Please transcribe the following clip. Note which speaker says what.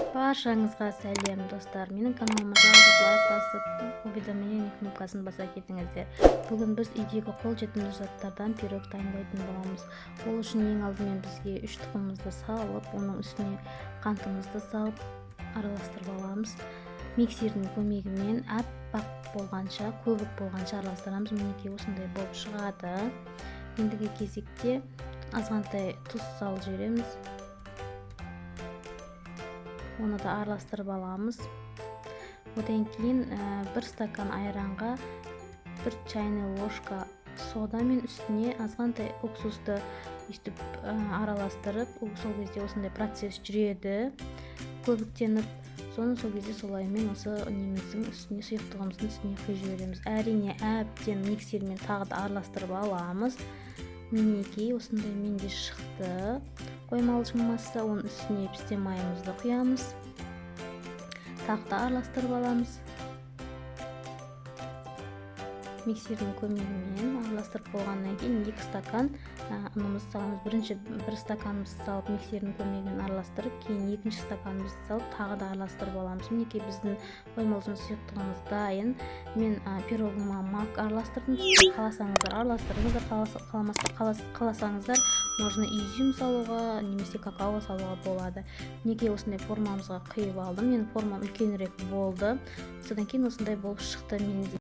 Speaker 1: Баршаңызға сәлем, достар! Менің каналыма жазылып, лайк басып, уведомление кнопкасын баса кетіңіздер. Бүгін біз үйдегі қолжетімді заттардан пирог дайындайтын боламыз. Ол үшін ең алдымен бізге үш тұқымымызды салып, оның үстіне қантымызды салып, араластырып аламыз. Миксердің көмегімен аппақ болғанша, көбік болғанша араластырамыз. Мінекей, осындай болып шығады. Ендігі кезекте азғантай тұз салып жібереміз, оны да араластырып аламыз. Одан кейін бір стакан айранға бір чайный ложка сода мен үстіне азғантай уксусты өйстіп араластырып, сол кезде осындай процесс жүреді көбіктеніп. Соны сол кезде солаймен осы неміздің үстіне, сұйықтығымыздың үстіне құйып жібереміз. Әрине, әбден миксермен тағы да араластырып аламыз. Мінекей, осындай менде шықты қоймалжың масса. Оның үстіне пісте майымызды құямыз, тағы да араластырып аламыз. Миксердің көмегімен араластырып болғаннан кейін 2 стакан ұнымызды саламыз. Бірінші бір стаканымызды салып, миксердің көмегімен араластырып, кейін екінші стаканымызды салып, тағы да араластырып аламыз. Мінекей, біздің қоймалжың сұйықтығымыз дайын. Мен пирогыма мак араластырдым. Қаласаңыздар, араластырыңыздар, қаласаңыздар, можно изюм салуға немесе какао салуға болады. Мінекей, осындай формамызға құйып алдым. Менің формам үлкенірек болды, содан кейін осындай болып шықты менде.